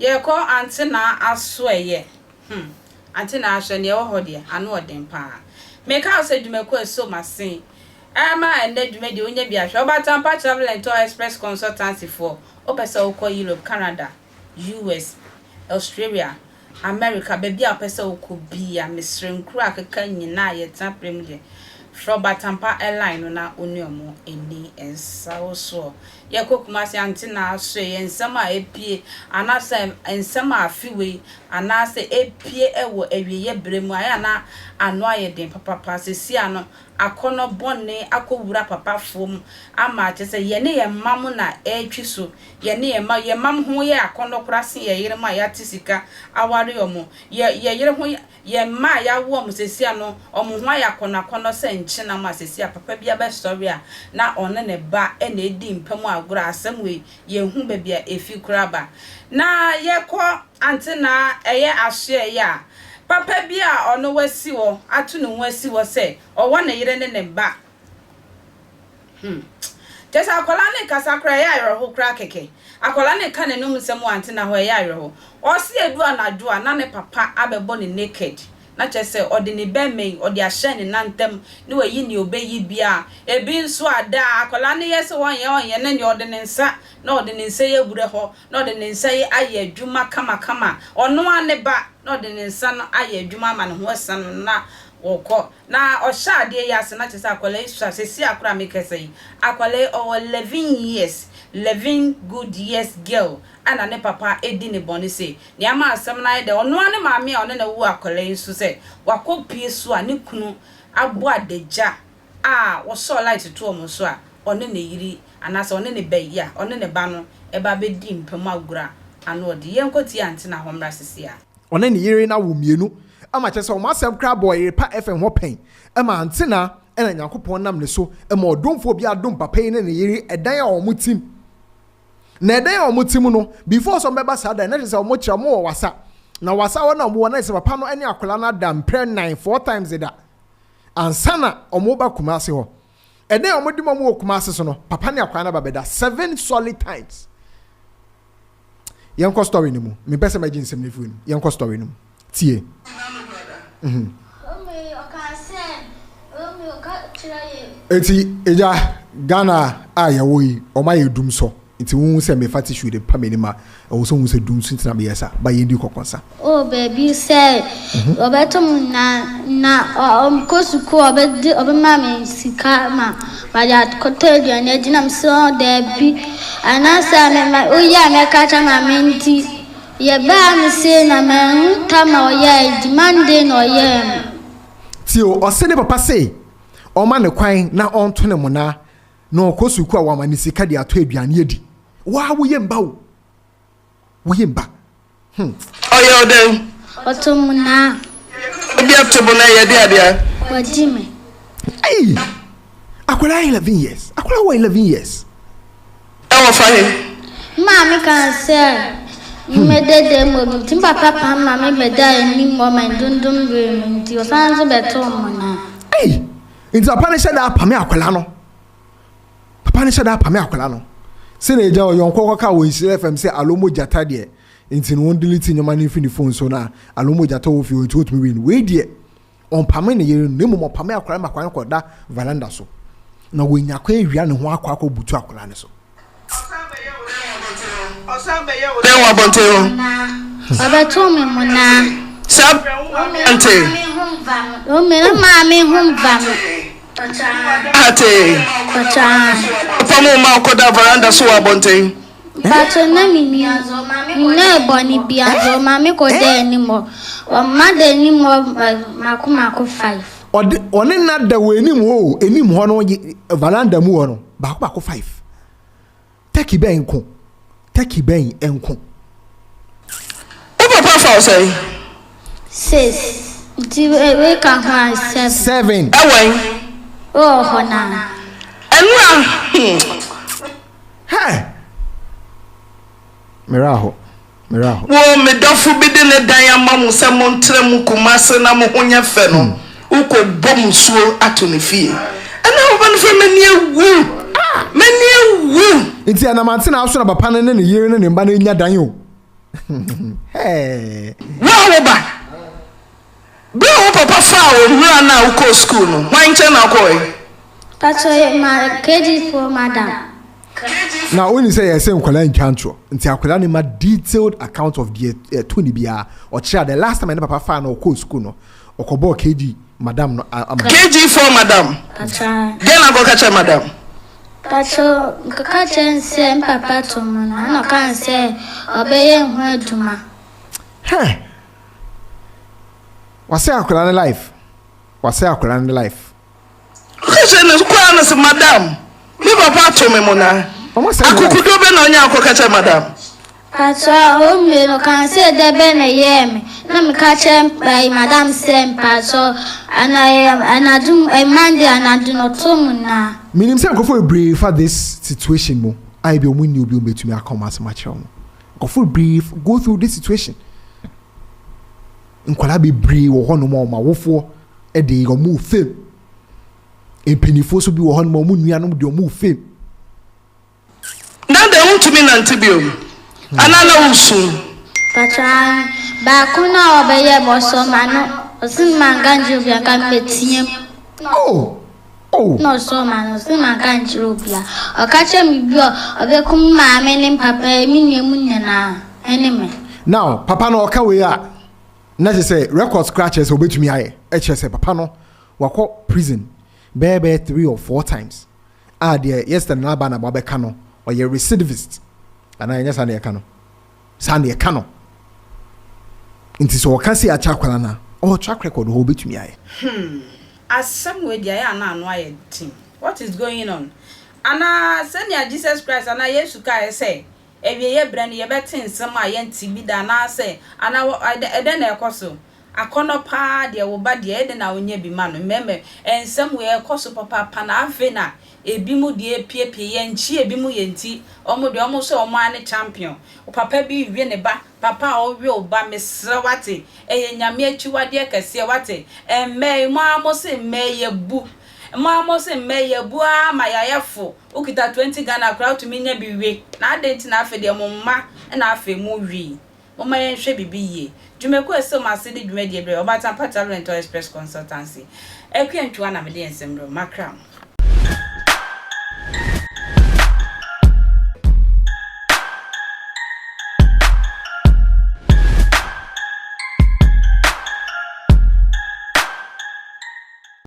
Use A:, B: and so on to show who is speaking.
A: Yɛkɔ Ante Naa asoɛeɛ hmm Ante Naa hwɛ neɛ ɛwɔ hɔ deɛ ano ɔden paa Meka wo sɛ dwumakuo a ɛsɔ m'asen ɛma ɛnnɛ dwumadie wonya bi ahwɛ Ɔbatampa Travel and Tour Express Consultancy foɔ Wopɛ sɛ wokɔ Europe, Canada, US, Australia, America, baabi a wopɛ sɛ wokɔ biaa, mesrɛ nkuro a akeka nyinaa a yɛtena prɛ mu deɛ, frɛ Ɔbatampa airline no na wo ne ɔmo nni nsawosoɔ. Yɛkɔ Kumasi ante na asoɛ yɛ nsɛm a apue anaasɛ nsɛm a afe wei anaasɛ apue wɔ awieɛ berɛ mu a ɛyɛ a na ano ayɛ den papapa. Seesei ano akɔnnɔ bɔne akɔwura papafoɔ mu ama kyerɛ sɛ yɛne yɛn mma mo na ɛretwi so, yɛne yɛn mma, yɛn mma ho yɛ akɔnnɔ koraa sen yɛn yerenom a yɛate sika aware wɔn, yɛ yɛn yere ho yɛn mma a yɛawo wɔn seesei ano, wɔn ho ayɛ akɔnnɔ akɔnnɔ sɛ nkyenam a seesei a papa bi abɛsɔre a na ɔne ne ba na ɛredi mpa mu agorɔ a asɛm wei yɛnhu baabi a ɛfi koraa ba. Na yɛkɔ antenaa ɛyɛ asoɛeɛ a, papa bi a ɔno wasi hɔ ato ne ho asi hɔ sɛ ɔwɔ ne yere ne ne ba. Hmm. Kyerɛ sɛ akwadaa no rekasa koraa ɛyɛ awerɛho koraa kɛkɛ. Akwadaa no reka n'anom nsɛm wɔ antena hɔ ɛyɛ awerɛho. Ɔse ɛdu anadwo a na ne papa abɛbɔ no naked. Na kyerɛ sɛ ɔde ne bɛmma yi ɔde ahyɛ ne nan ntam na wayi nea ɔbɛyi biara. Ebi nso a daa akwadaa no yɛ sɛ ɔnyɛ ɔnyɛ na nea ɔde ne nsa na ɔde ne nsa yi awura hɔ na ɔde ne nsa yi ayɛ adwuma kamakama. Ɔno ara ne ba na ɔde ne nsa no ayɛ adwuma ama ne ho asiane no na wɔkɔ. Na ɔhyɛ adeɛ yi ase na kyerɛ sɛ akwadaa yi sua. Seesei ara koraa a merekasa yi, akwadaa yi ɔwɔ leven years, leven good years girl a na ne papa redi ne bɔne sei. Nea ama asɛm no ayɛ dɛ, ɔno ara ne maame a ɔne no woo akwadaa yi nso sɛ wakɔpue so a ne kunu abɔ adagya a wɔsɔɔ light to wɔn so a ɔne ne yere anaasɛ ɔne ne ba yi a ɔne ne ba no ba abɛdi mpa mu agorɔ a ano ɔde. Yɛnkɔtie Antena hɔ mmra seesei ara.
B: Ɔne ne yere no awo mmienu ama kyerɛ sɛ wɔn asɛm koraa bɔɔ Yerepa FM hɔ pɛn ma Antena na Nyankopɔn nam ne so ma ɔdomfoɔ bi adom papa yi ne ne yere ɛdan a wɔn te mu. Na ɛdan a wɔn te mu no, before sɛ wɔbɛba saa dan no, na kyerɛ sɛ wɔn kyerɛ wɔn wɔ wasa. Na wasa hɔ na wɔn wɔ, na kyerɛ sɛ papa no ne akwadaa no ada mprɛ nnan, four times da, ansa na wɔreba Kumasi hɔ. Ɛdan a wɔde ma wɔn wɔ Kumasi so no, papa ne akwadaa no aba bɛda seven solid times. Yɛnkɔ story no mu. Mempɛ sɛ mɛgye nsɛm no afiri no. Yɛnkɔ story no mu. Tie. Mhm. Eti egya Ghana a yɛwɔ yi, wɔn ayɛ dum sɔ. Nti wohu sɛ mefa tissue de pa m'anim a, ɛwɔ sɛ wohu sɛ dum so nti na meyɛ saa. Ba yɛndi kɔkɔnsa.
C: Wɔ baabi sɛ ɔbɛto me na na ɔkɔ sukuu a ɔbɛde ɔbɛma me sika ma mede akɔtɔ aduane adi na mesɛ ɔ daabi anaasɛ mema woyɛ a mɛka akyerɛ maame nti yɛbaa me sei na manhu tam a ɔyɛɛ nti Monday na ɔyɛɛ no.
B: Tie o, ɔse ne papa se ɔma no kwan na ɔnto ne monaa na ɔkɔ sukuu a wama no sika de atɔ aduane adi. Waa woyɛ mba o. Woyɛ mba. Hmm.
D: Ɔyɛ wo dɛn?
C: Ɔto mo naa.
D: Obi ato bo na ɛyɛ de adeɛ.
C: Wadi me.
B: Ei! Akwadaa 11 years. Akwadaa wɔ 11 years.
D: Ɛwɔ fa he?
C: Me maame kaa sɛ memmɛda dan mu hɔ bi nti me papa pam ma me bɛdaa anim hɔ ma ndondom beree me nti ɔsan nso bɛtoo mmonnaa.
B: Ei! Nti papa no hyɛ da apame akwadaa no. Papa no hyɛ da apame akwadaa no. Sɛnea agya ɔyɔnko kɔka wɔ Nhyira FM sɛ Alomo gyata deɛ nti no wɔn delete nneɛma no mfiri ne phone so na Alomo gyata wɔ fie hɔ nti wɔntumi wei no. Wei deɛ ɔmpame ne yere no na mmom ɔpame akwadaa no ma akwadaa no kɔda veranda so na wanya kwan awia ne ho akɔ akɔ butu akwadaa no so.
D: Ɔsan bɛyɛ wo dɛn wɔ abɔnten hɔ?
C: Ɔbɛto me monaa.
D: Saa berɛ wo maame ante.
C: Wo me maame ho mva me.
D: Ate. Papa mo ma ɔkɔda veranda so wɔ abɔnten.
C: Mpacho na menni menyɛɛ bɔne bia nso ɔma me kɔda anim hɔ ɔma da anim hɔ mako mako five.
B: Ɔde ɔne nna da wɔ anim hɔ o anim hɔ no veranda mu hɔ no baako baako five. Turkey bɛn nko? Turkey bɛn nko?
D: Wo papa fa wo sɛn?
C: Six. Nti wei ka ho a seven.
B: Seven.
D: Ɛwɔ he?
C: Wɔ hɔ naa.
D: Ɛno a hmm.
B: Hɛ! Merɛ aho. Merɛ aho.
D: Wo, me dɔfo bi de ne dan ama mo sɛ montra mu Kumase na mo ho nyɛ fɛ no, wokɔbɔ musuo ato ne fie. Ɛna papa no frɛ m'ani awu, m'ani awu.
B: Nti ɛnam ante na aso na papa no ne ne yere ne ne mma no anya dan o. Hɛɛ.
D: Wo a wo ba, bere a wo papa faa wo mmara no a wokɔɔ sukuu no, hwan nkyɛn na wokɔe?
C: Pacho yɛ ma KG foɔ madam.
B: Na wonim sɛ yɛsɛ nkwadaa ntwa ntorɔ nti akwadaa no ma detailed account of deɛ ɛto ne biara ɔkyerɛ a the last time ne papa faa no ɔkɔɔ sukuu no ɔkɔbɔɔ KG madam no ama.
D: KG foɔ madam,
C: Pacho.
D: Deɛn na akɔka kyerɛ madam?
C: Pacho, mekɔka kyerɛ no sɛ me papa to me no, ɛna ɔkaa sɛ ɔbɛyɛ ho adwuma.
B: Heh! Wasɛe akwadaa no life, wasɛe akwadaa no life.
D: Ɔka kyerɛ no koraa no sɛ, Madam, me papa ato me mona. Akokoduo bɛn na ɔnya akɔka kyerɛ madam?
C: Mpakyɛw, owie no ɔkaa sɛ dɛ bɛn na ɛyɛɛ me na meka kyerɛ madam sɛ mpakyɛw anadwo Monday anadwo no ɔtoo me mona.
B: Menim sɛ nkurɔfoɔ bebree fa this situation mu a ebia wɔn nni obi a wɔbɛtumi aka wɔn asɛm akyerɛ wɔn. Nkurɔfoɔ bebree go through this situation. Nkwadaa bebree wɔ hɔnom a wɔn awofoɔ de wɔn fam. Mpanimfoɔ nso bi wɔ hɔnom a wɔn nuanom de wɔn fam.
D: Na dɛn wontumi nnante bio anaa na woresu?
C: Mpakyɛw aane, baako no a ɔbɛyɛɛ me ɔsɔɔ m'ano, ɔse manka nkyerɛ obia nka mɛteam.
B: Oh! Oh!
C: Na ɔsɔɔ m'ano, ɔse manka nkyerɛ obia. Ɔka kyerɛ me bio a, ɔbɛku me maame ne me papa, me nua mu nyinaa ɛne me.
B: Now papa no ɔka wei a, na kyerɛ sɛ records koraa kyerɛ sɛ ɔbɛtumi ayɛ, ɛkyerɛ sɛ papa no wakɔ prison bɛyɛ bɛyɛ three or four times. A deɛ yesterday na aba na wabɛka no ɔyɛ recidivist anaa ɛnyɛ saa na yɛka no saa na yɛka no nti sɛ ɔka sei akyɛ akwadaa no a ɔwɔ track record hɔ ɔbɛtumi ayɛ.
A: Hmm asɛm wei deɛ ayɛ a na ano ayɛ den what is going on anaa sɛnea Jesus Christ anaa Yesu kaeɛ sɛ awieɛ berɛ no yɛbɛte nsɛm a yɛnte bi da anaasɛ anaa ɛdɛn na ɛkɔ so Akɔnnɔ paa deɛ wo ba deɛ ɛdɛn na wonya bi ma no mmɛmɛ nsɛm wei ɛkɔ so papaapa na afei na ebinom deɛ epiepie yɛn nkyi ebinom yɛ nti wɔn deɛ wɔn sɛ wɔn ara ne champion papa bi rewe ne ba papa a ɔwe wo ba mesrɛ wate ɛyɛ nyame akyiwadeɛ kɛseɛ wate mmɛɛ mo ara mo se mmɛɛ yɛbu mo ara mo se mmɛɛ yɛbu ara ma yɛayɛ fo wokita 20 Ghana koraa wotumi nya bi we na adɛn nti na afei deɛ mo mma na afei mo we Momma yɛnhwɛ biribi yie. Dwumakuo a ɛsɔ m'ase de dwumadie brɛ, Ɔbaatan Pa Travel and Tour Express Consultancy. Akua Ntwuah na mede nsɛm brɛ wo. Makra mo.